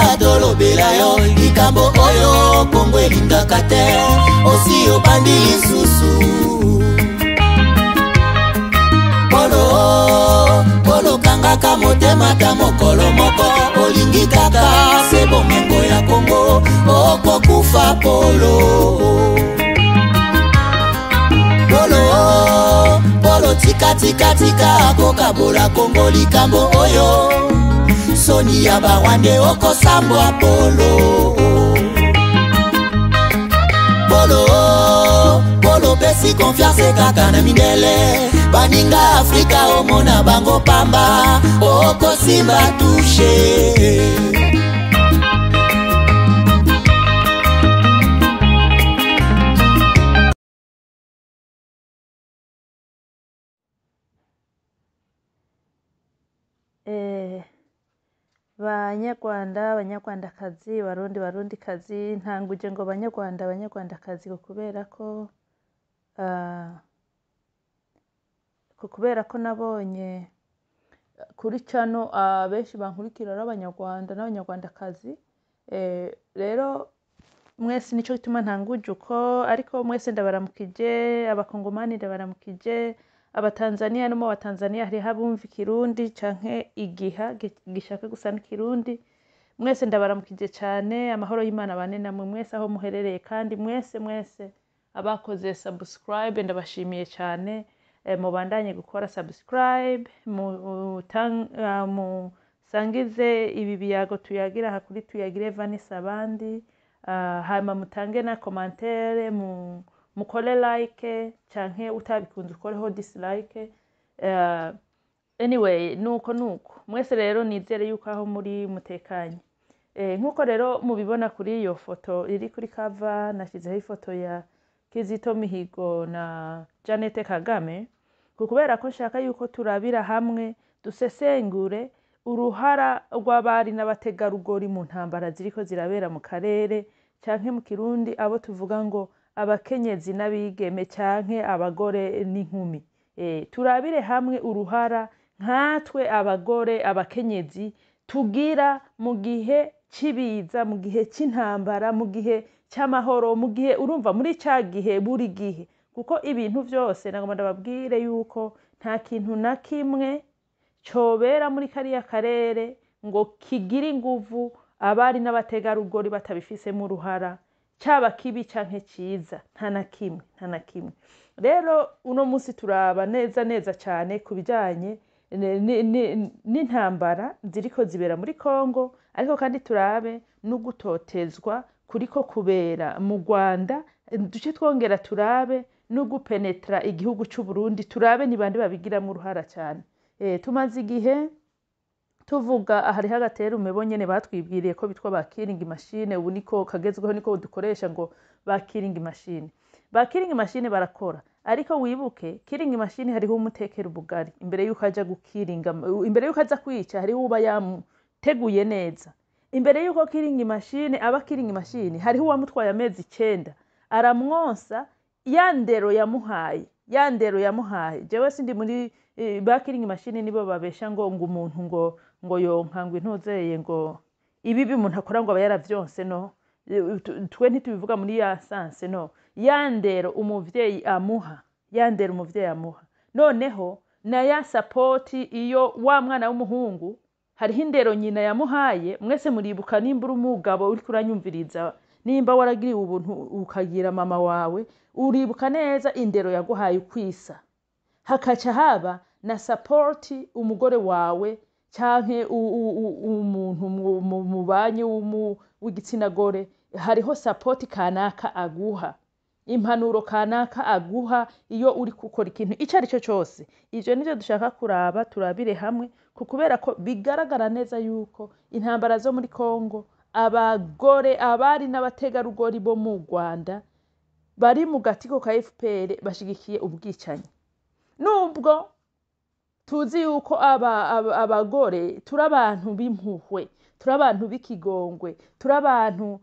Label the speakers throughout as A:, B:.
A: Yaka tolobela yo likambo oyo Kongo elingaka te, osi obandi lisusu. Polo, polo kangaka motema ta mokolo moko, olingi kaka se bomengo ya Kongo, okokufa polo. Polo, polo tika tika tika kokabola Kongo likambo oyo, soni ya barwande okosambwa polo. Polo, polo pesi confiance kaka na mindele, baninga Afrika omona bango pamba, okosimba touche.
B: Banyarwanda, banyarwandakazi, barundi, barundikazi, ntanguje ngo banyarwanda, banyarwandakazi kubera ko nabonye kuri channel benshi bankurikira ari abanyarwanda n'abanyarwandakazi. Rero mwese nico gituma ntanguje uko, ariko mwese ndabaramukije, abakongomani ndabaramukije, abatanzania no mu batanzania hariho abumva ikirundi canke igiha gishaka gusa n'ikirundi. Mwese ndabaramukije cane, amahoro y'Imana bane namwe mwese aho muherereye, kandi mwese mwese abakoze subscribe ndabashimiye cane. Mubandanye gukora subscribe, musangize ibi biyago tuyagira aha kuri Tuyagire Vanessa abandi, hanyuma mutange na commentaire, mukore like canke utabikunze ukoreho dislike. Anyway, nuko nuko mwese rero nizere yuko aho muri mutekanye. Nkuko rero mubibona kuri iyo foto iri kuri cover, nashizeho ifoto ya Kizito Mihigo na Jeannette Kagame, kubera ko nshaka yuko turabira hamwe dusesengure uruhara rw'abari n'abategarugori mu ntambara ziriko zirabera mu karere, canke mu Kirundi abo tuvuga ngo abakenyezi n'abigeme canke abagore n'inkumi. Turabire hamwe uruhara nkatwe abagore abakenyezi tugira mu gihe c'ibiza, mu gihe c'intambara, mu gihe c'amahoro, mu gihe urumva muri ca gihe buri gihe, kuko ibintu vyose nagomba ndababwire yuko nta kintu na kimwe cobera muri kariya karere ngo kigire inguvu abari n'abategarugori batabifisemo uruhara, caba kibi canke ciza, nta na kimwe, nta na kimwe. Rero uno musi turaba neza neza cane ku bijanye n'intambara ziriko zibera muri Kongo, ariko kandi turabe n'ugutotezwa kuriko kubera mu Rwanda, duce twongera turabe n'ugupenetra igihugu c'u Burundi, turabe ni bande babigiramo uruhara cane. Tumaze igihe tuvuga ahari hagaterume bo nyene batwibwiriye ko bitwa ba killing machine, ubu niko kagezweho, niko dukoresha ngo ba killing machine. Ba killing machine barakora, ariko wibuke killing machine hariho umutekera ubugari imbere yuko aja gukiringa, imbere yuko aza kwica hariho uba yamuteguye neza. Imbere yuko killing machine aba killing machine hariho uwamutwaye amezi 9 aramwonsa ya ndero yamuhaye, ya ndero yamuhaye. Jewe sindi muri ba killing machine nibo babesha ngo umuntu ngo yonka ngo intuzeye ngo ibibi umuntu akora ngo aba yaravyonse, no twe ntitubivuga muri ya sanse, no ya ndero umuvyeyi amuha, ya ndero umuvyeyi amuha. Noneho na ya support iyo wa mwana w'umuhungu hariho indero nyina yamuhaye. Mwese muribuka nimba uri umugabo uriko uranyumviriza, nimba waragiriwe ubuntu ukagira mama wawe, uribuka neza indero yaguhaye ukwisa, hakaca haba na support umugore wawe canke umuntu mubanye w'igitsina gore, hariho support kanaka aguha, impanuro kanaka aguha iyo uri gukora ikintu ico ari cyo cyose. Ivyo nivyo dushaka kuraba, turabire hamwe, kubera ko bigaragara neza yuko intambara zo muri Kongo abagore abari n'abategarugori bo mu Rwanda bari mu gatiko ka FPR bashigikiye ubwicanyi. Nubwo tuzi yuko abagore turi abantu b'impuhwe, turi abantu b'ikigongwe, turi abantu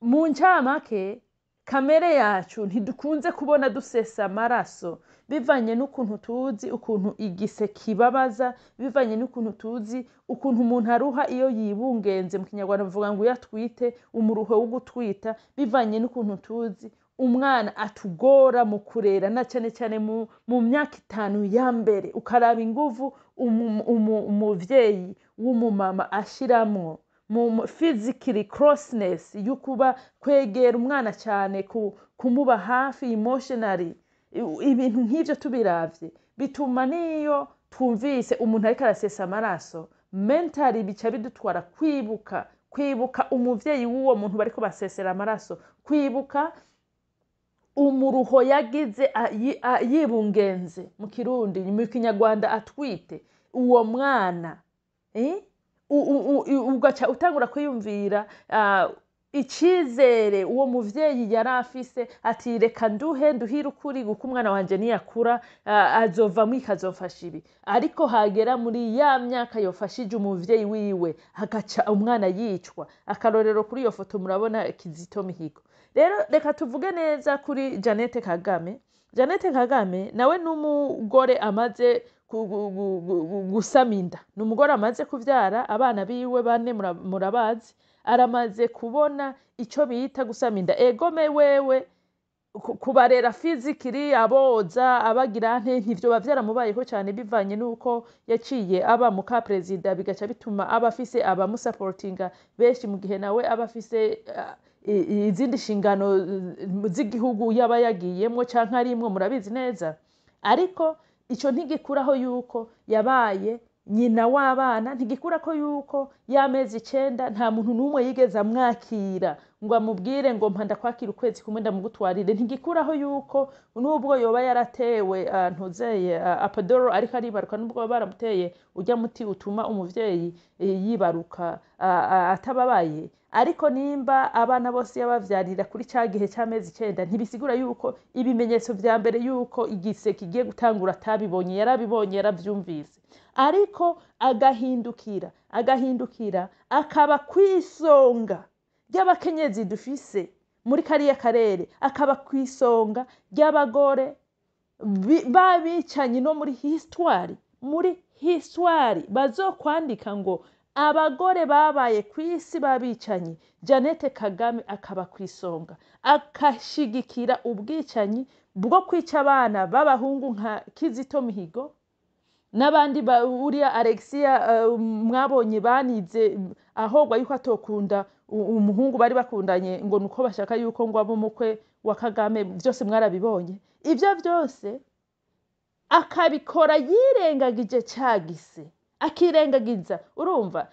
B: mu ncamake Kamere yacu ntidukunze kubona dusesa amaraso, bivanye n'ukuntu tuzi ukuntu igise kibabaza, bivanye n'ukuntu tuzi ukuntu umuntu aruha iyo yibungenze. Mu Kinyarwanda bavuga ngo iyo atwite, umuruho wo gutwita, bivanye n'ukuntu tuzi umwana atugora mu kurera, na cyane cyane mu myaka 5 ya mbere, ukaraba inguvu umuvyeyi w'umumama ashiramwo mu physically closeness, y'ukuba kwegera umwana cyane, kumuba hafi emotionally, ibintu nk'ivyo tubiravye bituma niyo twumvise umuntu ariko arasesa amaraso, mentally bica bidutwara kwibuka umuvyeyi w'uwo muntu bariko basesera amaraso, kwibuka umuruho yagize yibungenze, mu Kirundi, mu Kinyarwanda atwite uwo mwana, Ugaca utangura kwiyumvira icizere uwo muvyeyi yari afise, ati reka nduhe nduhire ukuri kuko umwana wanje niyakura azovamwo ikazofasha ibi. Ariko hagera muri ya myaka yofashije umuvyeyi wiwe, hagaca umwana yicwa. Akarorero kuri iyo foto murabona Kizito Mihigo. Rero reka tuvuge neza kuri Jeannette Kagame. Jeannette Kagame nawe n'umugore amaze gusama inda, ni umugore amaze kuvyara abana biwe bane, murabazi, aramaze kubona ico bita gusama inda. Egome wewe kubarera physically, aboza, abagira nte, ntivyo biba vyaramubayeho cane, bivanye n'uko yaciye aba muka perezida, bigaca bituma aba afise abamusapotinga benshi, mu gihe nawe aba afise izindi nshingano z'igihugu yaba yagiyemwo canke arimwo, murabizi neza. Ariko ico ntigikuraho yuko yabaye nyina w'abana, ntigikurako yuko y'amezi 9 nta muntu n'umwe yigeze amwakira ngo amubwire ngo mpa ndakwakira ukwezi kumwe ndamugutwarire. Ntigikuraho yuko nubwo yoba yaratewe ntuzeye epidural ariko aribaruka, nubwo baba baramuteye urya muti utuma umuvyeyi yibaruka atababaye, ariko nimba abana bose yabavyarira kuri ca gihe c'amezi 9, ntibisigura yuko ibimenyetso vya mbere yuko igise kigiye gutangura atabibonye. Yarabibonye, yaravyumvise, ariko agahindukira akaba kwisonga ry'abakenyezi dufise muri kariya karere, akaba kwisonga ry'abagore babicanyi no muri histoire. Muri histoire bazokwandika ngo abagore babaye kw'isi babicanyi, Jeannette Kagame akaba kwisonga, akashigikira ubwicanyi bwo kwica abana b'abahungu nka Kizito Mihigo n'abandi uriya Alexia, mwabonye banize ahogwa yuko atokunda umuhungu bari bakundanye, ngo nuko bashaka yuko ngo abe umukwe wa Kagame. Byose mwarabibonye. Ivyo byose akabikora yirengagije cagise, akirengagiza. Urumva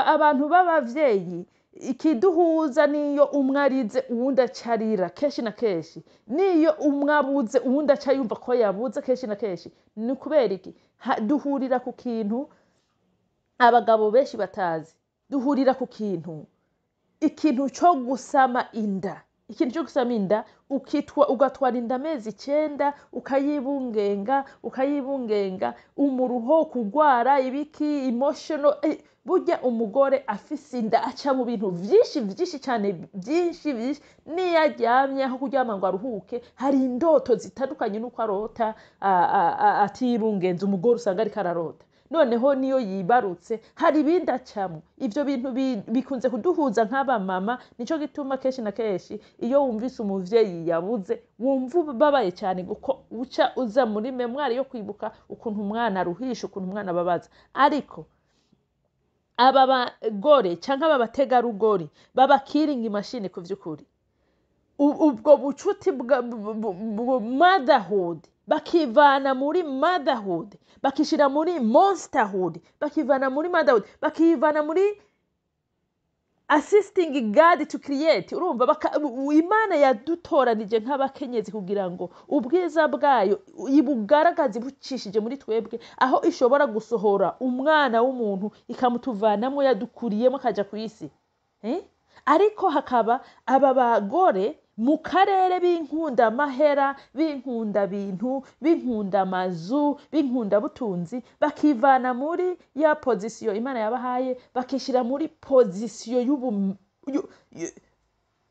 B: abantu b'abavyeyi, ikiduhuza niyo umwe arize uwundi acarira kenshi na kenshi, niyo umwe abuze uwundi aca yumva ko yabuze kenshi na kenshi. Ni kubera iki? Duhurira ku kintu abagabo benshi batazi. Duhurira ku kintu, ikintu co gusama inda, ikintu cyo gusama inda, ukitwa ugatwara inda amezi 9, ukayibungenga, ukayibungenga, umuruho, kugwara, ibiki, emotional. Burya umugore afise inda aca mu bintu vyinshi, vyinshi cyane, byinshi byinshi. Niyo aryamye, aho kuryama ngo aruhuke, hari indoto zitandukanye n'uko arota atibungenze. Umugore usanga ariko ararota. Noneho niyo yibarutse hari ibindi acamwo. Ivyo bintu bikunze kuduhuza nk'abamama. Nico gituma kenshi na kenshi iyo wumvise umuvyeyi yabuze wumva ubabaye cyane, kuko uca uza muri mémoire yo kwibuka ukuntu umwana aruhisha, ukuntu umwana ababaza. Ariko aba bagore canke aba bategarugori baba killing machine ku vy'ukuri. Ubwo bucuti bwa motherhood, bakivana muri motherhood bakishira muri monsterhood, bakivana muri motherhood bakivana muri assisting God to create. Urumva Imana yadutoranije nk'abakenyezi kugira ngo ubwiza bwayo ibugaragaze bucishije muri twebwe, aho ishobora gusohora umwana w'umuntu ikamutuvanamwo yadukuriyemo akaja ku isi, eh? Ariko hakaba aba bagore mu karere b'inkunda amahera, b'inkunda bintu, b'inkunda amazu, b'inkunda butunzi, bakivana muri ya position Imana yabahaye, bakishyira muri position y'ubu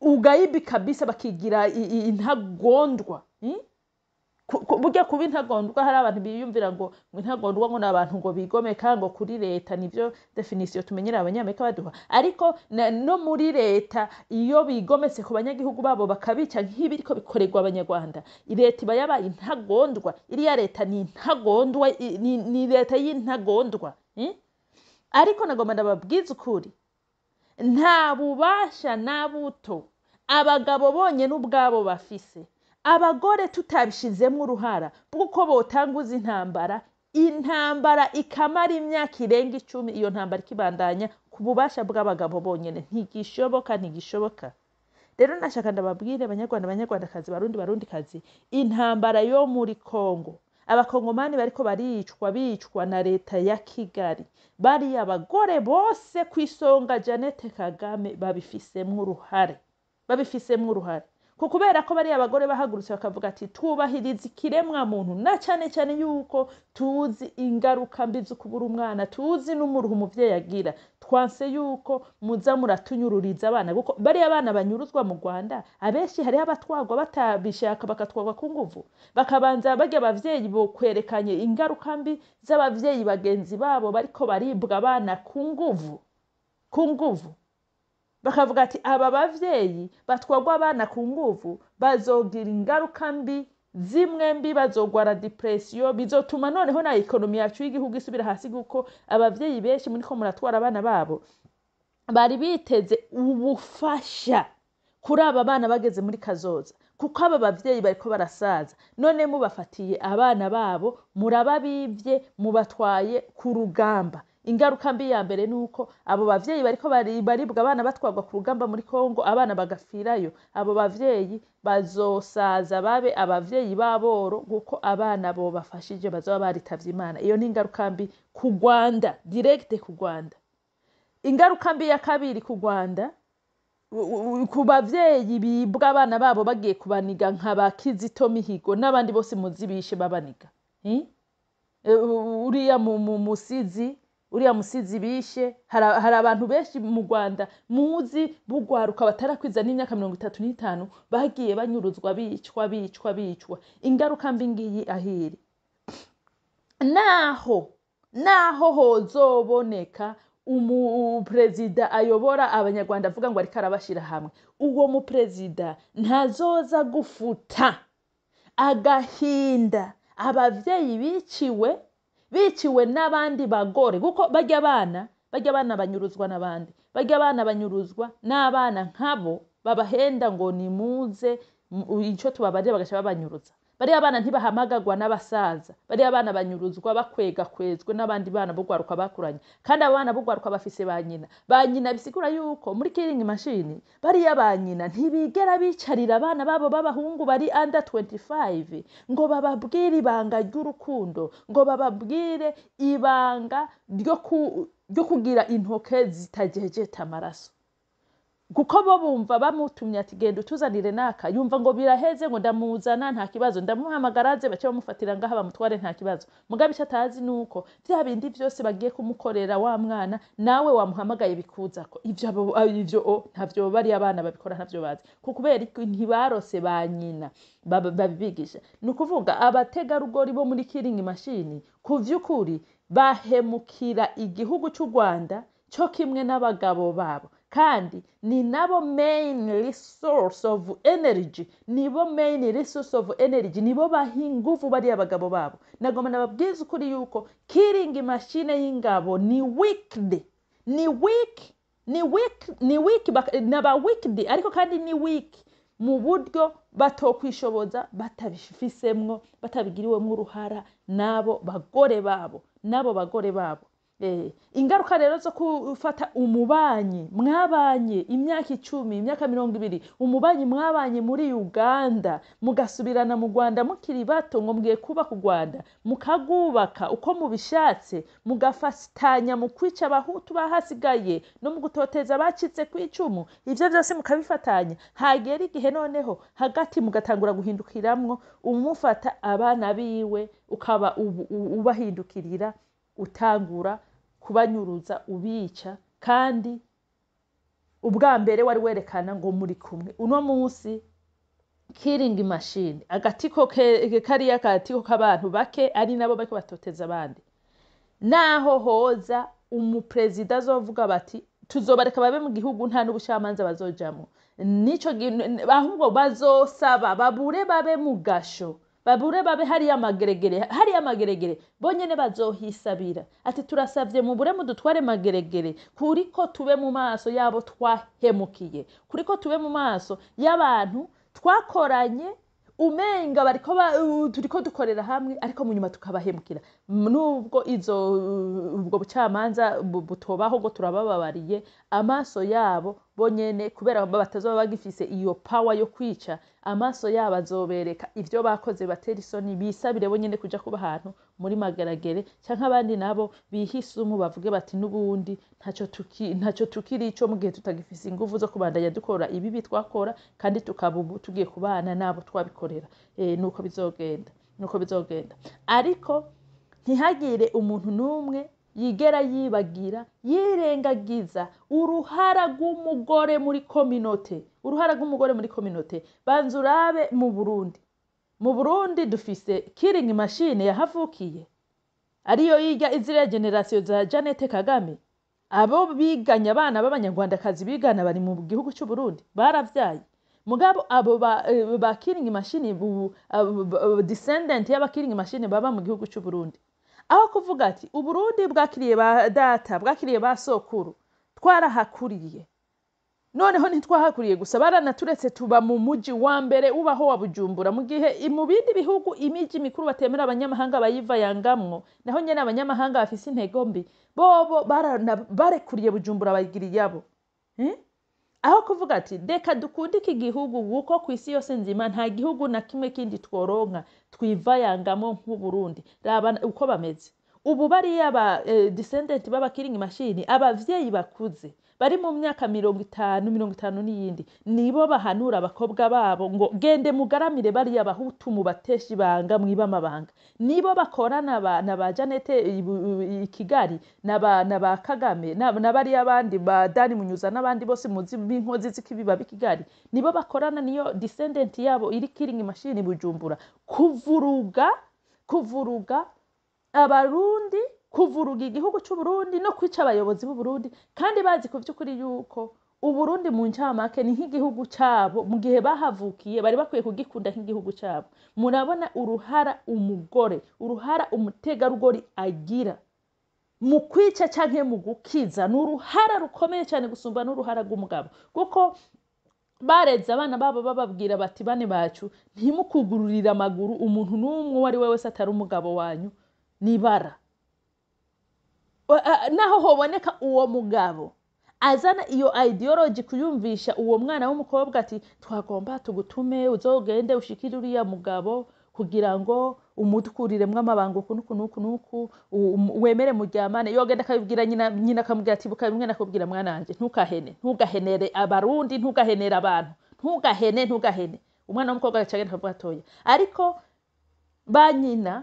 B: Ugayibi kabisa, bakigira intagondwa. Burya kuba intagondwa, hari abantu biyumvira ngo intagondwa ngo ni abantu ngo bigomeka ngo kuri leta. Nivyo définition tumenyera Abanyamerika baduha, ariko no muri leta, iyo bigometse ku banyagihugu babo bakabica nk'ibiriko bikorerwa Abanyarwanda, leta iba yabaye intagondwa. Iriya leta ni intagondwa, ni leta y'intagondwa. Ariko nagomba ndababwiza ukuri, nta bubasha na buto abagabo bonyene ubwabo bafise, abagore tutabishizemo uruhara, bw'uko botanguza intambara, intambara ikamara imyaka irenga 10, iyo ntambara ikibandanya ku bubasha bw'abagabo bonyene. Ntigishoboka, ntigishoboka. Rero nashaka ndababwire, Abanyarwanda, Abanyarwandakazi, Barundi, Barundikazi, intambara yo muri Kongo, Abakongomani bariko baricwa, bicwa na leta ya Kigali, bariya abagore bose ku isonga Jeannette Kagame babifisemwo uruhare, babifisemwo uruhare. Ku kubera ko bariya abagore bahagurutse bakavuga ati: "Twubahiriza ikiremwa muntu, na cane cane yuko tuzi ingaruka mbi zo kubura umwana, tuzi n'umuruho umuvyeyi agira, twanse yuko muza muratunyururiza abana." Kuko bariya abana banyuruzwa mu Rwanda, abenshi hariho abatwagwa batabishaka, bakatwagwa ku nguvu, bakabanza barya abavyeyi bo kwerekanye ingaruka mbi z'abavyeyi bagenzi babo bariko baribwa abana ku nguvu, ku nguvu, bakavuga ati: "Aba bavyeyi batwagwa abana ku nguvu bazogira ingaruka mbi zimwe mbi, bazogwara dépression, bizotuma noneho na économie yacu y'igihugu isubira hasi, kuko abavyeyi benshi muriko muratwara abana babo bari biteze ubufasha kuri aba bana bageze muri kazoza, kuko aba bavyeyi bariko barasaza. None mubafatiye abana babo, murababivye, mubatwaye ku rugamba." Ingaruka mbi ya mbere ni uko abo bavyeyi bariko baribwa abana batwarwa ku rugamba muri Kongo, abana bagafirayo, abo bavyeyi bazosaza babe abavyeyi b'aboro, kuko abana bo bafashije bazoba baritavye Imana. Iyo ni ingaruka mbi ku Rwanda, direct ku Rwanda. Ingaruka mbi ya kabiri ku Rwanda, ku bavyeyi bibwa abana babo bagiye kubaniga, nka ba Kizito Mihigo n'abandi bose muzi bishe babaniga. Uriya musizi, uriya musizi bishe, hari abantu benshi mu Rwanda muzi bugwaruka batarakwiza n'imyaka 35 bagiye banyuruzwa, bicwa, bicwa, bicwa. Ingaruka mbi ngiyi ahiri: naho hozoboneka umuperezida ayobora Abanyarwanda avuga ngo ariko arabashira hamwe, uwo muperezida ntazoza gufuta agahinda abavyeyi biciwe, biciwe n'abandi bagore, kuko barya abana banyuruzwa n'abandi, barya abana banyuruzwa n'abana nkabo babahenda ngo nimuze ico tubabarira, bagaca babanyuruza. Bariya bana ntibahamagagwa n'abasaza, bariya bana banyuruzwa bakwega kwezwe n'abandi bana bugwaruka bakuranye. Kandi abo bana bugwaruka bafise ba nyina, ba nyina bisigura yuko muri killing machine bariya ba nyina ntibigera bicarira abana babo b'abahungu bari under 25 ngo bababwire ibanga ry'urukundo, ngo bababwire ibanga ryo kugira intoke zitajejeta amaraso, kuko bo bumva bamutumye ati: "Genda utuzanire naka," yumva ngo biraheze, ngo ndamuzana nta kibazo, ndamuhamagara aze, bace bamufatira ngaha bamutware nta kibazo. Mugabe icyo atazi ni uko vya bindi vyose bagiye kumukorera wa mwana nawe wamuhamagaye bikuzako ivyo ivyo ntavyo bariya abana babikora, ntavyo bazi, kuko kubera iki? Ntibarose ba nyina babibigisha. Ni ukuvuga abategarugori bo muri killing machine ku vy'ukuri bahemukira igihugu c'u Rwanda cyo kimwe n'abagabo babo, kandi ni nabo main resource of energy, nibo main resource of energy, nibo baha inguvu bariya bagabo babo. Nagomba nababwiza ukuri yuko killing machine y'ingabo ni wicked, ni weak, ni weak, ni weak, naba wicked, ariko kandi ni weak mu buryo batokwishoboza batabifisemwo, batabigiriwemwo uruhara n'abo bagore babo, n'abo bagore babo. Ingaruka rero zo gufata umubanyi mwabanye imyaka 10, imyaka 20, umubanyi mwabanye muri Uganda, mugasubirana mu Rwanda mukiri bato, ngo mugiye kubaka u Rwanda, mukagubaka uko mubishatse, mugafatanya mu kwica Abahutu bahasigaye no mu gutoteza abacitse ku icumu, ivyo vyose mukabifatanya, hagera igihe noneho hagati mugatangura guhindukiramwo, umufata abana biwe ukaba ubahindukirira, utangura kubanyuruza, ubica, kandi Ubwa mbere wari werekana ngo muri kumwe. Uno munsi killing machine, agatiko kariya katiko k'abantu bake ari nabo bariko batoteza abandi. Naho hoza umuperezida azovuga bati tuzobareka babe mu gihugu, nta n'ubucamanza bazojamwo, nico ahubwo bazosaba babure babe mu gasho, babure babe hariya Mageregere, hariya Mageregere bonyene bazohisabira ati turasavye mubure mudutware Mageregere, kuriko tube mu maso yabo twahemukiye, kuriko tube mu maso y'abantu twakoranye umenga bariko turiko dukorera hamwe, ariko mu nyuma tukabahemukira. Nubwo izo ubwo bucamanza butobaho ngo turabababariye, amaso yabo bonyene, kubera batazoba bagifise iyo power yo kwica, amaso yabo azobereka ivyo bakoze, batera isoni, bisabire bonyene kuja kuba ahantu muri Mageragere, canke abandi nabo bihisumu bavuge bati n'ubundi ntaco tukiri ico mu gihe tutagifise inguvu zo kubandanya dukora ibibi twakora, kandi tukaba ubu tugiye kubana nabo twabikorera. Nuko bizogenda, nuko bizogenda. Ariko ntihagire umuntu n'umwe yigera yibagira, yirengagiza uruhara rw'umugore muri communauté, uruhara rw'umugore muri communauté. Banza urabe mu Burundi. Mu Burundi dufise killing machine yahavukiye, ariyo yiga iziriya génération za Jeannette Kagame, abo biganye, abana b'abanyarwandakazi bigana bari mu gihugu cy'u Burundi baravyaye. Mugabo abo ba killing machine, descendant y'aba killing machine baba mu gihugu cy'u Burundi, aho kuvuga ati Uburundi bwakiriye ba data, bwakiriye ba sokuru, twarahakuriye, noneho ntitwahakuriye gusa, baranaturetse tuba mu muji wa mbere ubaho wa Bujumbura, mu gihe mu bindi bihugu imiji mikuru batemera abanyamahanga bayivayangamwo. Naho nyene abanyamahanga bafise intego mbi bobo barekuriye Bujumbura bayigira iyabo, eh? Aho kuvuga ati reka dukunde iki gihugu, kuko ku isi yose nzima nta gihugu na kimwe kindi tworonka twivayangamo nk'Uburundi. Raba uko bameze ubu bariya ba descendant b'aba killing machine, abavyeyi bakuze bari mu myaka 50, 50 n'iyindi, nibo bahanura abakobwa babo ngo gende mugaramire bariya Bahutu, mubateshe ibanga, mwiba amabanga. Nibo bakorana na ba Jeannette i Kigali, na ba Kagame, na bariya bandi ba Dani Munyuza n'abandi bose muzi b'inkozi z'ikibi baba i Kigali. Nibo bakorana, niyo descendant yabo iri killing machine Bujumbura, kuvuruga Abarundi, kuvuruga igihugu c'Uburundi no kwica abayobozi b'Uburundi, kandi bazi ku vy'ukuri yuko Uburundi mu ncamake ni nk'igihugu cabo. Mu gihe bahavukiye bari bakwiye kugikunda nk'igihugu cabo. Murabona uruhara umugore, uruhara umutegarugori agira mu kwica canke mu gukiza, ni uruhara rukomeye cyane gusumba n'uruhara rw'umugabo, kuko bareze abana babo bababwira bati bane bacu, ntimukugururire amaguru umuntu n'umwe uwo ari we wese atari umugabo wanyu, nibara naho hoboneka uwo mugabo azana iyo ideology kuyumvisha uwo mwana w'umukobwa ati twagomba tugutume uzogende ushikire uriya mugabo kugira ngo umudukuriremwo amabanga uku nuku nuku nuku, wemere muryamane. Yogenda akabibwira nyina, nyina akamubwira ati buka bimwe nakubwira mwana wanje, ntukahene, ntugahenere Abarundi, ntugahenere abantu, ntugahene, ntugahene. Umwana w'umukobwa agaca agenda akavuga atoya. Ariko ba nyina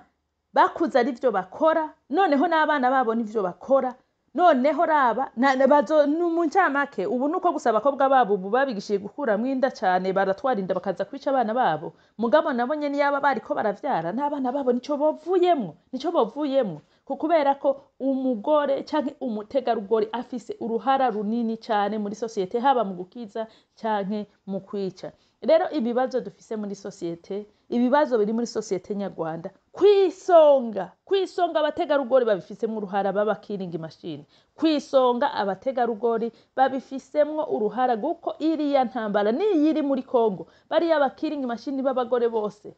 B: bakuze ari byo bakora, noneho n'abana babo nivyo bakora. Noneho raba bazo mu ncamake ubu nuko gusa abakobwa babo ubu babigishije gukuramwo inda cane, baratwara inda bakaza kwica abana babo. Mugabo nabo nyene yaba bariko baravyara n'abana babo, nico bovuyemwo, nico bovuyemwo, kubera ko umugore canke umutegarugori afise uruhara runini cane muri société, haba mu gukiza canke mu kwica. Rero ibibazo dufise muri société, ibibazo biri muri société nyarwanda, kwisonga abategarugori babifisemwo uruhara baba killing machine. Kwisonga abategarugori babifisemwo uruhara, kuko iriya ntambara niyi iri muri Congo, bariya ba killing machine b'abagore bose,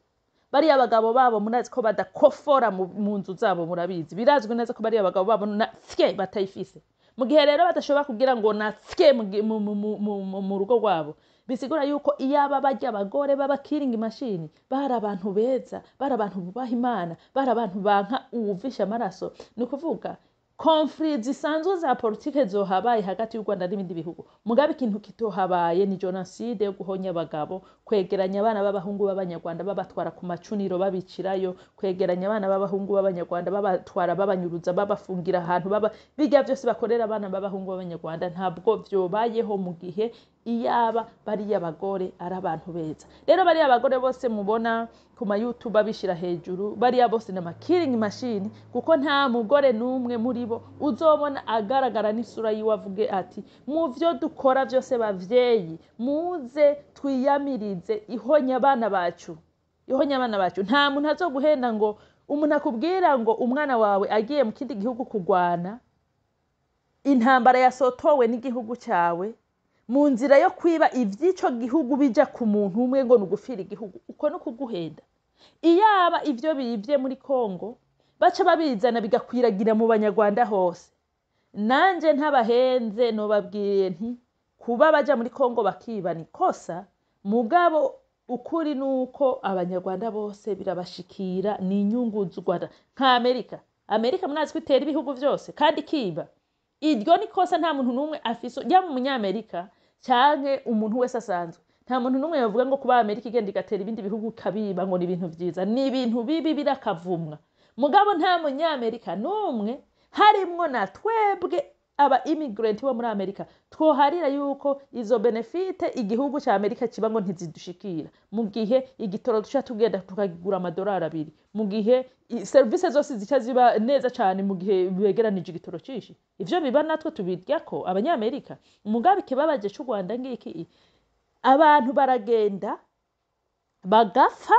B: bariya abagabo babo murazi ko badakofora mu nzu zabo. Murabizi, birazwi neza ko bariya abagabo babo na fye batayifise. Mu gihe rero badashobora kugira ngo na fye mu rugo rwabo, bisigura yuko iyaba barya abagore baba killing machine bari abantu beza, bari abantu bubaha Imana, bari abantu banka uwuvisha amaraso, ni ukuvuga Conflits zisanzwe za politike zohabaye hagati y'u Rwanda n'ibindi bihugu. Mugabe ikintu kitohabaye ni génocide yo guhonya abagabo, kwegeranya abana b'abahungu b'Abanyarwanda babatwara ku macuniro babicirayo, kwegeranya abana b'abahungu b'Abanyarwanda babatwara, babanyuruza, babafungira ahantu, baba bijya byose bakorera abana b'abahungu b'Abanyarwanda, ntabwo vyobayeho mu gihe iyaba bariya bagore ari abantu beza. Rero bariya bagore bose mubona ku ma YouTube babishira hejuru, bariya bose ni ama killing machine, kuko nta mugore n'umwe muri bo uzobona agaragara n'isura yiwe avuge ati: "Mu vyo dukora vyose, bavyeyi, muze twiyamirize ihonya abana bacu, ihonya abana bacu." Nta muntu azoguhenda ngo umuntu akubwira ngo umwana wawe agiye mu kindi gihugu kugwana intambara yasotowe n'igihugu cyawe mu nzira yo kwiba ivy'ico gihugu bija ku muntu umwe, ngo ni ugufira igihugu. Uko no kuguhenda. Iyaba ivyo bivye muri Kongo baca babizana bigakwiragira mu Banyarwanda hose, nanje ntabahenze nobabwiye nti kuba baja muri Kongo bakiba ni kosa. Mugabo ukuri nuko Abanyarwanda bose birabashikira, ni inyungu z'u Rwanda. Nka Amerika, Amerika murazi ko itera ibihugu vyose kandi ikiba. Iryo ni kosa. Nta muntu n'umwe afise, yaba Umunyamerika canke umuntu wese asanzwe, nta muntu n'umwe yavuga ngo kuba Amerika igenda igatera ibindi bihugu ikabiba ngo ni ibintu vyiza. Ni ibintu bibi, birakavumwa. Mugabo nta Munyamerika n'umwe, harimwo na twebwe aba immigrant bo muri Amerika, twoharira yuko izo bénéfices igihugu ca Amerika kiba ngo ntizidushikira, mu gihe igitoro duca tugenda tukagura amadolari 2, mu gihe serivisi zose zica ziba neza cane, mu gihe begeranije igitoro cinshi. Ivyo biba natwe tubiryako Abanyamerika. Mugabe ikibabaje c'u Rwanda ngiki: abantu baragenda bagapfa,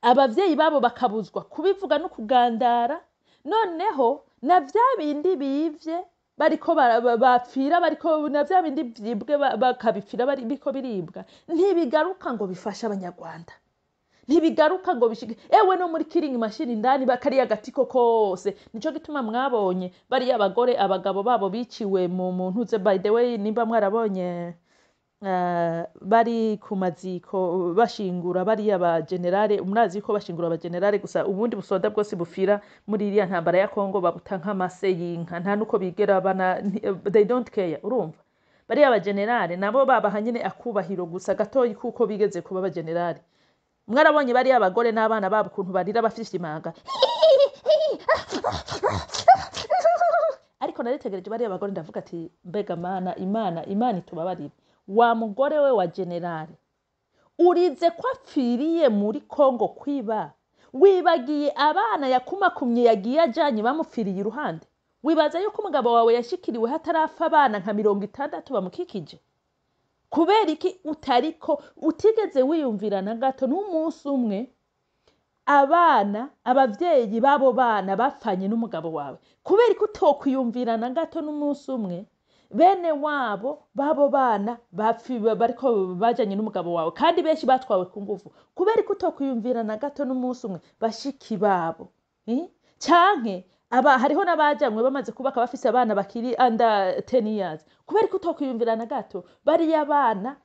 B: abavyeyi babo bakabuzwa kubivuga no kugandara. Noneho na vya bindi bivye bariko bapfira, bariko na vya bindi vyibwe bakabipfira biriko biribwa, ntibigaruka ngo bifashe Abanyarwanda, ntibigaruka ngo bishike ewe no muri killing machine indani bakariya gatiko kose. Nico gituma mwabonye bariya abagore abagabo babo biciwe mu ntuze. By the way, nimba mwarabonye bari ku maziko bashingura bariya ba général, murazi ko bashingura aba général gusa, ubundi busoda bwose bufira muri iriya ntambara ya Kongo babuta nk'amase y'inka, nta nuko bigera bana, they don't care. Urumva bariya ba général nabo babaha nyine akubahiro gusa gatoyi kuko bigeze kuba aba général. Mwarabonye bariya abagore n'abana babo ukuntu barira bafise imanga. Ariko naritegereje bariya bagore, ndavuga ati: "Mbega Mana, Imana, Imana itubabarire." Wa mugore we wa général urize ko apfiriye muri Kongo kwiba, wibagiye abana yakumakumye yagiye ajanye bamupfiriye iruhande. Wibaza yuko umugabo wawe yashikiriwe hatarapfa abana nka 60 bamukikije. Kubera iki utariko utigeze wiyumvira na gato n'umunsi umwe abana, abavyeyi b'abo bana bapfanye n'umugabo wawe? Kubera ko utokwiyumvira na gato n'umunsi umwe bene wabo b'abo bana bariko bajanye n'umugabo wawe, kandi benshi batwawe ku nguvu? Kubera ko utokwiyumvira na gato n'umunsi umwe bashiki babo, eh? Canke aba hariho n'abajanywe bamaze kubaka, bafise abana bakiri under 10 years. Kubera ko utokwiyumvira na gato bariya bana,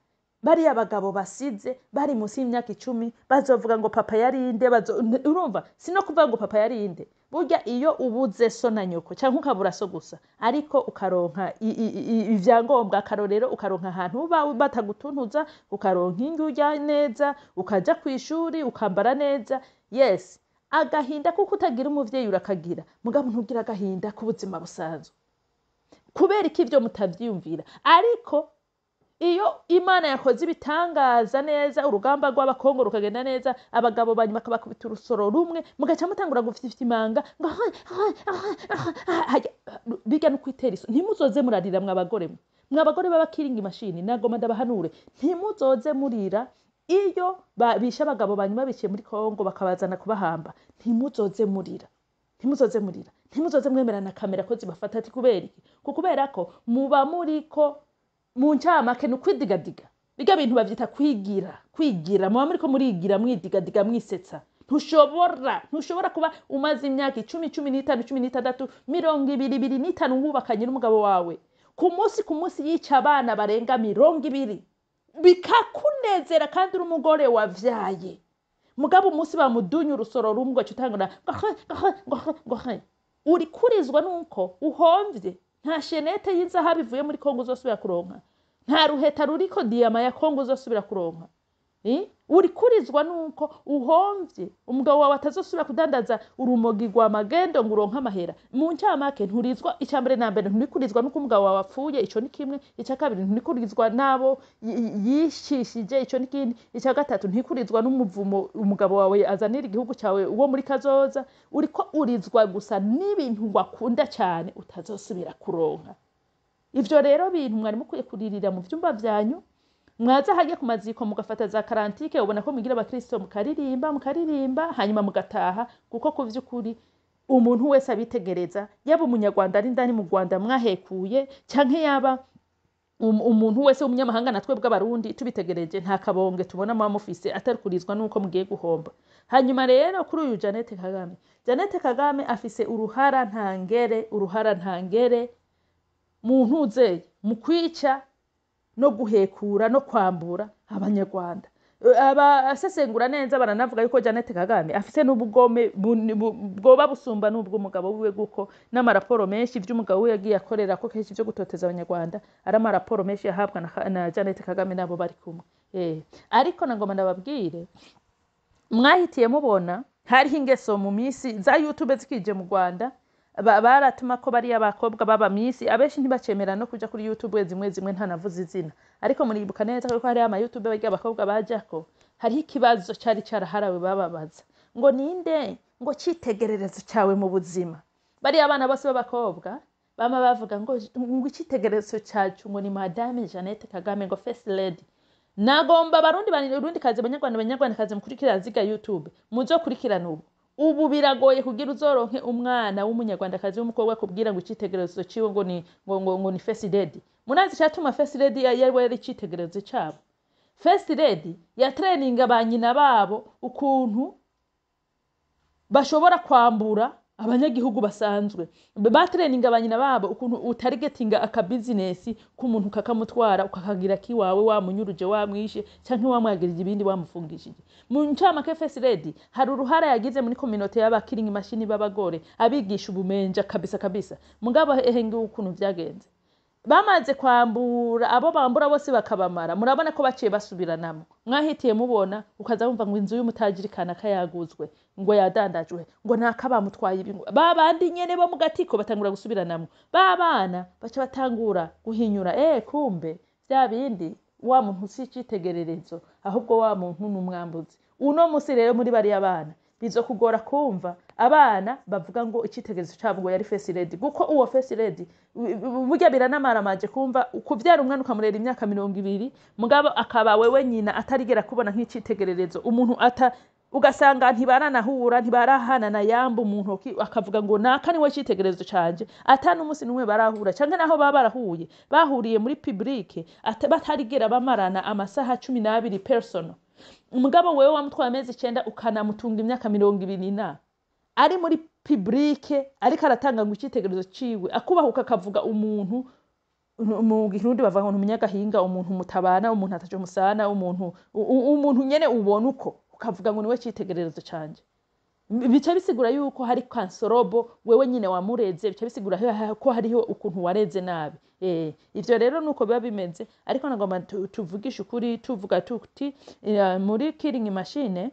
B: bariya bagabo basize bari munsi y'imyaka 10, bazovuga ngo papa yarinde? Urumva, si no kuvuga ngo papa yarinde. Burya iyo ubuze so na nyoko, cyangwa ukabura so gusa, ariko ukaronka ivyangombwa, akarorero ukaronka ahantu uba batagutuntuza, ukaronka indyo urya neza, ukaja kw'ishuri, ukambara neza, yes, agahinda kuko utagira umuvyeyi urakagira, mugabo ntugira agahinda k'ubuzima busanzwe. Kubera iki ivyo mutavyiyumvira? Ariko iyo Imana yakoze ibitangaza neza, urugamba rw'Abakongo rukagenda neza, abagabo banyu bakabakubita urusoro rumwe, mugaca mutangura gufifita imanga ngo bijya no kwitera iso. Ntimuzoze murarira, mwabagore mwe, mwabagore b'aba killing machine. Nagoma ndabahanure: ntimuzoze murira iyo bishe abagabo banyu, babiciye muri Kongo bakabazana kubahamba. Ntimuzoze murira, ntimuzoze murira, ntimuzoze mwemera na kamera ko zibafata. Ati kubera iki? Kubera ko muba muriko, mu ncamake, ni ukwidigadiga. Bijya bintu bavyita kwigira, kwigira. Muba muriko murigira, mwidigadiga, mwisetsa. Ntushobora kuba umaze imyaka 10, 15, 16, 20, 25 wubakanye n'umugabo wawe, ku munsi ku munsi yica abana barenga 20, bikakunezera, kandi uri umugore wavyaye. Mugabo umunsi bamudunya urusoro rumwe ugaca utangura ngo ngo ngo. Uri kurizwa nuko uhomvye. Nta chaînette y'izahabu ivuye muri Kongo uzosubira kuronka, nta ruheta ruriko diyama ya Kongo uzosubira kuronka. Uri kurizwa nuko uhomvye umugabo wawe atazosubira kudandaza urumogi rwa magendo ngo uronke amahera. Mu ncamake, nturizwa. Icya mbere na mbere, nturikurizwa nuko umugabo wawe apfuye, ico ni kimwe. Icya kabiri, nturikurizwa n'abo yishishije, ico ni kindi. Icya gatatu, ntikurizwa n'umuvumo umugabo wawe azanira igihugu cyawe uwo muri kazoza. Uriko urizwa gusa n'ibintu wakunda cyane utazosubira kuronka. Ivyo rero bintu mwari mukwiye kuririra mu vyumba vyanyu, mwaza hajya ku maziko mugafata za cantique, ubona ko mugira abakristo, mukaririmba, mukaririmba, hanyuma mugataha. Kuko ku vy'ukuri umuntu wese abitegereza, yaba umunyarwanda ari indani mu Rwanda mwahekuye, canke yaba umuntu wese w'umunyamahanga, natwe bw'abarundi tubitegereje, nta kabonge tubona muba mufise atari kurizwa n'uko mugiye guhomba. Hanyuma rero kuri uyu Jeannette Kagame, Jeannette Kagame afise uruhara ntangere, uruhara ntangere mu ntuzeye mu kwica no guhekura no kwambura abanyarwanda. Abasesengura neza baranavuga yuko Jeannette Kagame afise n'ubugome bwoba busumba n'ubw'umugabo wiwe, kuko n'amaraporo menshi ivy'umugabo wiwe yagiye akorera ko kenshi vyo gutoteza abanyarwanda ari amaraporo menshi yahabwa na Jeannette Kagame n'abo bari kumwe. Ariko nagomba ndababwire, mwahitiye mubona hariho ingeso mu misi za YouTube zikije mu Rwanda, baratuma ko bariya bakobwa baba misi abenshi ntibacemera no kuja kuri YouTube zimwe zimwe, ntanavuze izina. Ariko muribuka neza ko hariho ama YouTube barya abakobwa bajako, hariho ikibazo cari caraharawe bababaza ngo ninde ngo citegererezo cyawe mu buzima. Bariya abana bose b'abakobwa bama bavuga ngo icitegererezo cyacu ngo ni Madame Jeannette Kagame, ngo First Lady. Nagomba abarundi, barundi kazi, abanyarwanda, banyarwandakazi mukurikira ziga YouTube, muzokurikirana. Ubu biragoye kugira uzoronke umwana w'umunyarwandakazi w'umukobwa kubwira ngo icitegererezo ciwe ngo ni First Lady. Munazi cyatuma First Lady yari yari icitegererezo cabo? First Lady ya traininga ba nyina babo ukuntu bashobora kwambura abanyagihugu basanzwe, batraininga ba nyina babo ukuntu utargetinga akabizinesi k'umuntu kakamutwara, ukakagira kiwawe, wamunyuruje, wamwishe canke wamwagirije ibindi, wamufungishije. Mu ncamake, First Lady hari uruhara yagize muri communauté y'aba killing machine b'abagore, abigisha ubumenja kabisa kabisa. Mugabo ehe, ngiwe ukuntu vyagenze, bamaze kwambura abo bambura bose bakabamara, murabona ko baciye basubiranamo. Mwahitiye mubona ukaza wumva ngo inzu y'umutajiri kanaka yaguzwe, ngo yadandajwe, ngo naka bamutwaye ibi, ngo ba bandi nyene bo mu gatiko batangura gusubiranamo, ba bana baca batangura guhinyura: kumbe vya bindi, wa muntu si icitegererezo, ahubwo wa muntu ni umwambuzi. Uno musi rero muri bariya bana bizokugora kumva abana bavuga ngo icitegererezo cabo ngo yari First Lady, kuko uwo First Lady burya biranamaramaje kumva kuvyara umwana ukamurera imyaka 20, mugabo akaba wewe nyina atarigera kubona nk'icitegererezo umuntu ata, ugasanga ntibaranahura, ntibarahana na yamba mu ntoki, akavuga ngo naka niwe citegererezo canje, ata n'umunsi n'umwe barahura, canke naho baba barahuye, bahuriye muri public batarigera bamarana amasaha 12 personal. Umugabo wewe wamutwaye amezi 9, ukanamutunga imyaka 20 na ari muri public, ariko aratanga ngo icitegererezo ciwe, akubahuka akavuga umuntu, mu Kirundi bavuga ngo umunyagahinga, umuntu mutabana, umuntu ataco musana, umuntu nyene ubona uko, ukavuga ngo niwe citegererezo canje. Bica bisigura yuko hari kansorobo wewe nyine wamureze, bica bisigura ko hariho ukuntu wareze nabi. Ivyo rero nuko biba bimeze. Ariko nagomba tuvugishe ukuri, tuvuga tuti muri killing machine,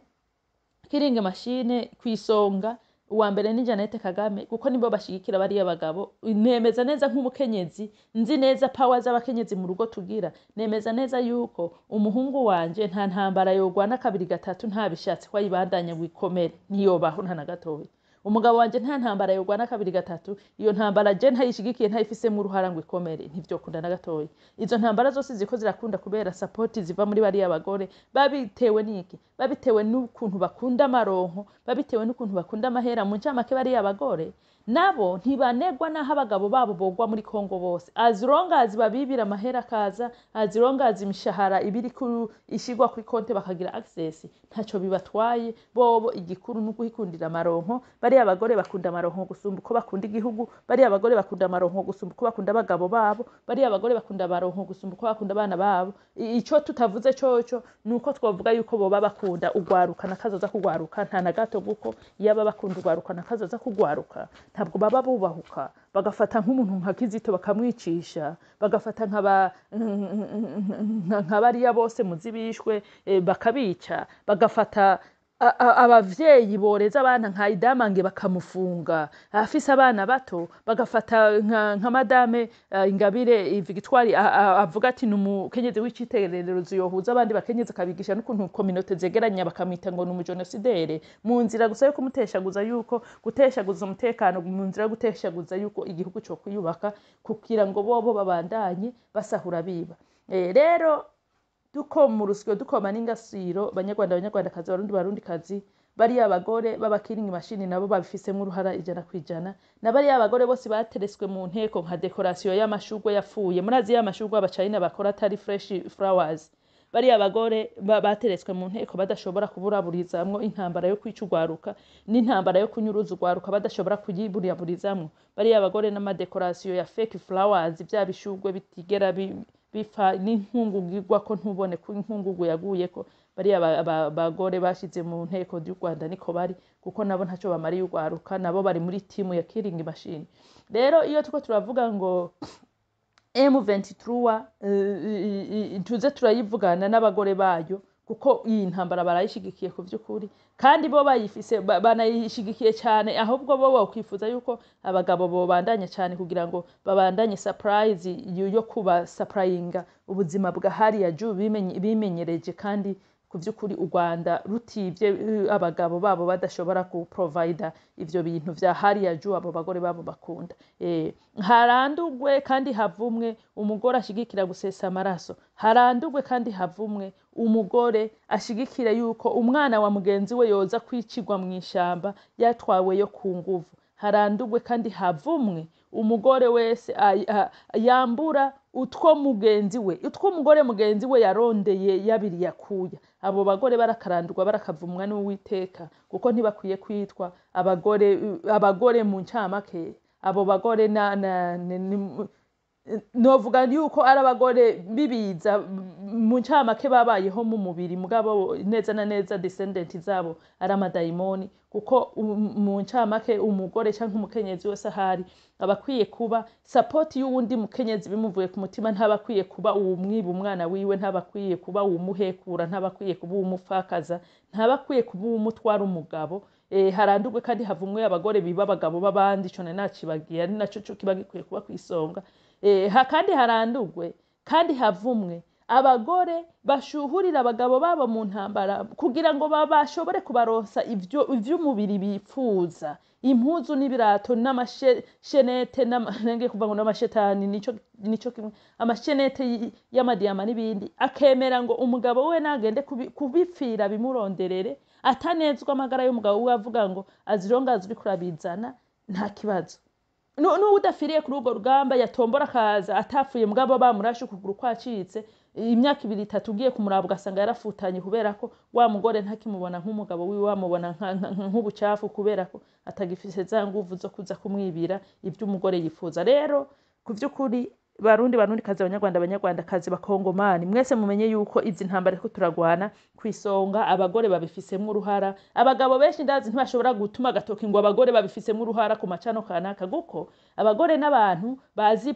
B: killing machine kwisonga uwa mbere ni Jeannette Kagame, kuko nibo bashigikira bariya bagabo. Nemeza neza nk'umukenyezi, nzi neza power z'abakenyezi mu rugo tugira, nemeza neza yuko umuhungu wanje nta ntambara yogwana kabiri gatatu ntabishatse ko ayibandanya ngo ikomere, ntiyobaho nta na gatoya. Umugabo wanje nta ntambara yogwana kabiri gatatu iyo ntambara je ntayishigikiye, ntayifisemo uruhara ngo ikomere, ntivyokunda na gatoya. Izo ntambara zose ziko zirakunda kubera support ziva muri bariya bagore. Babitewe n'iki? Babitewe n'ukuntu bakunda amaronko, babitewe n'ukuntu bakunda amahera. Mu ncamake, bariya bagore nabo ntibanegwa n'aho abagabo babo bogwa muri Kongo bose, as long as babibira amahera akaza, as long as imishahara ibiri ishigwa kuri konte bakagira access, ntaco bibatwaye bobo. Igikuru ni uguhikundira amaronko. Bariya bagore bakunda amaronko gusumba uko bakunda igihugu, bariya bagore bakunda amaronko gusumba uko bakunda abagabo babo, bariya bagore bakunda amaronko gusumba uko bakunda abana babo. Ico tutavuze coco ni uko twovuga yuko boba bakunda ugwaruka nakazoza kugwaruka, nta na gato, kuko iyo aba bakunda ugwaruka nakazoza kugwaruka. Ntabwo baba bubahuka bagafata nk'umuntu nka Kizito bakamwicisha, bagafata nka bariya bose muzi bishwe, bakabica, bagafata abavyeyi boreza abana nka Idamange bakamufunga afise abana bato, bagafata nka madame Ingabire Victoire avuga ati ni umukenyezi w'icitegererezo yohuza abandi bakenyezi akabigisha n'ukuntu communauté zegeranya, bakamwita ngo ni umujenosidere, mu nzira gusa yo kumuteshaguza, yuko guteshaguza umutekano, mu nzira yo guteshaguza yuko igihugu co kwiyubaka, kugira ngo bobo babandanye basahura biba. Rero dukoma urusyo, dukoma n'ingasiro, Banyarwanda, Banyarwandakazi, Barundi, Barundikazi, bariya abagore b'aba killing machine nabo babifisemwo uruhara 100%, na bariya abagore bose batereswe mu nteko nka décoration y'amashurwe yapfuye. Murazi y'amashurwe abacayina bakora atari fresh flowers. Bariya abagore bateretswe mu nteko badashobora kuburaburizamwo intambara yo kwica urwaruka n'intambara yo kunyuruza urwaruka, badashobora kuyiburaburizamwo. Bariya abagore n'ama décoration ya fake flowers, vya bishurwe bitigera bipfa n'inkungugu igwako ntubone ko inkungugu yaguyeko. Bariya bagore bashize mu nteko y'u Rwanda niko bari, kuko nabo ntaco bamariye urwaruka, nabo bari muri timu ya killing machine. Rero iyo turiko turavuga ngo M23, tuze turayivugana n'abagore bayo, kuko iyi ntambara barayishigikiye ku vy'ukuri, kandi bo bayifise banayishigikiye cyane. Ahubwo bo bokwifuza yuko abagabo bobandanya cyane kugira ngo babandanye surprise yo kuba supplyinga ubuzima bwa hariya juu bimenyereje. Kandi ku vy'ukuri u Rwanda rutivye, abagabo babo badashobora ku provida ivyo bintu vya hariya juu abo bagore babo bakunda. Harandugwe kandi havumwe umugore ashigikira gusesa amaraso. Harandugwe kandi havumwe umugore ashigikira yuko umwana wa mugenzi we yoza kwicirwa mw'ishamba yatwaweyo ku nguvu. Harandugwe kandi havumwe umugore wese yambura utwo mugenzi we, utwo umugore mugenzi we yarondeye yabiri yakuya. Abo bagore barakarandurwa, barakavumwa n'Uwiteka, kuko ntibakwiye kwitwa abagore. Abagore mu ncamake, abo bagore na, novuga yuko ari abagore bibiza mu ncamake, babayeho mu mubiri, mugabo neza na neza descendant zabo ari amadayimoni, kuko mu ncamake umugore canke umukenyezi wese ahari aba akwiye kuba support y'uwundi mukenyezi bimuvuye ku mutima. Ntaba akwiye kuba uwumwiba umwana wiwe, ntaba akwiye kuba uwumuhekura, ntaba akwiye kuba uwumupfakaza, ntaba akwiye kuba uwumutwara umugabo. Harandurwe kandi havumwe abagore biba abagabo b'abandi. Ico nari nacibagiye, ari naco co kiba gikwiye kuba kw'isonga. Kandi harandurwe kandi havumwe abagore bashuhurira abagabo babo mu ntambara kugira ngo bashobore kubaronsa ivyo ivy'umubiri bipfuza, impuzu n'ibirato n'amashenete, nenge kuvuga ngo n'amashetani, nico kimwe, amashenete y'amadiyama n'ibindi, akemera ngo umugabo we nagende kubipfira bimuronderere, atanezwa amagara y'umugabo we, avuga ngo azironga uriko urabizana nta kibazo. N'uwo udafiriye kuri urwo rugamba yatombora akaza atapfuye, mugabo bamurashe ukuguru kwacitse, imyaka 2, 3 ugiye kumuraba ugasanga yarafutanye, kubera ko wa mugore ntakimubona nk'umugabo wiwe, wamubona nk'ubucafu, kubera ko atagifise za nguvu zo kuza kumwibira ibyo umugore yifuza. Rero ku vy'ukuri, Barundi, Barundi kazi, Abanyarwanda, Abanyarwanda kazi, Bakongomani, mwese mumenye yuko izi ntambara ko turagwana, kwisonga abagore babifisemwo uruhara. Abagabo benshi ndazi ntibashobora gutuma agatoki ngo abagore babifisemwo uruhara ku macano kanaka, kuko abagore n'abantu bazi,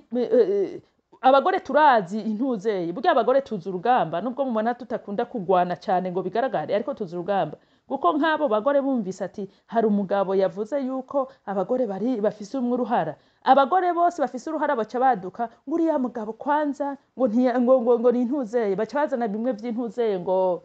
B: abagore turazi intuzeye. Burya abagore tuzi urugamba, nubwo mubona tutakunda kugwana cyane ngo bigaragare, ariko tuzi urugamba, kuko nk'abo bagore bumvise ati hari umugabo yavuze yuko abagore bari bafise umwe uruhara, abagore bose bafise uruhara baca baduka ngo uriya mugabo kwanza ngo ntiya, ngo ni intuzeye, baca bazana bimwe vy'intuzeye ngo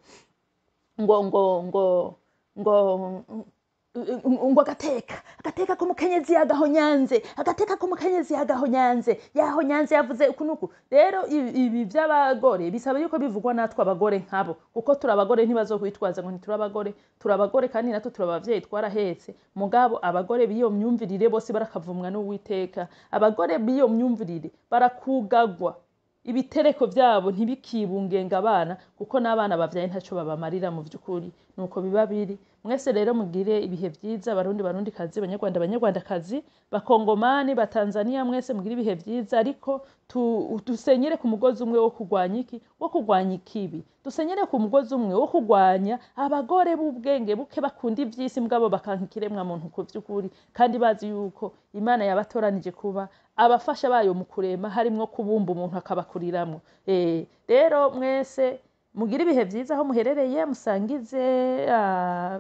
B: agateka k'umukenyezi yagahonyanze, agateka k'umukenyezi yagahonyanze, yahonyanze, yavuze uku nuku. Rero ibi by'abagore bisaba yuko bivugwa natwe abagore nkabo, kuko turi abagore. Ntibazokwitwaza ngo ntituri abagore. Turi abagore kandi natwe turi abavyeyi, twarahetse. Mugabo abagore b'iyo myumvirire bose barakavumwa n'Uwiteka. Abagore b'iyo myumvirire barakugagwa, ibitereko vyabo ntibikibungenga abana, kuko n'abana bavyaye ntaco babamarira mu vy'ukuri. Nuko biba biri. Mwese rero mugire ibihe vyiza, Barundi, Barundi kazi, Banyarwanda, Banyarwandakazi, Bakongomani, Batanzania, mwese mugire ibihe vyiza. Ariko dusenyere ku mugozi umwe wo kurwanya iki? Wo kurwanya ikibi. Dusenyere ku mugozi umwe wo kurwanya abagore b'ubwenge buke, bakunda ivy'isi mugabo bakanka ikiremwa muntu ku vy'ukuri, kandi bazi yuko Imana yabatoranije kuba abafasha bayo mu kurema, harimwo kubumba umuntu akabakuriramwo. Rero mwese mugire ibihe vyiza aho muherereye, musangize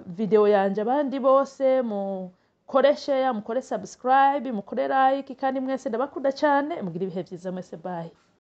B: video yanje abandi bose, mukore share, mukore subscribe, mukore like, kandi mwese ndabakunda cyane. Mugire ibihe vyiza mwese, bye.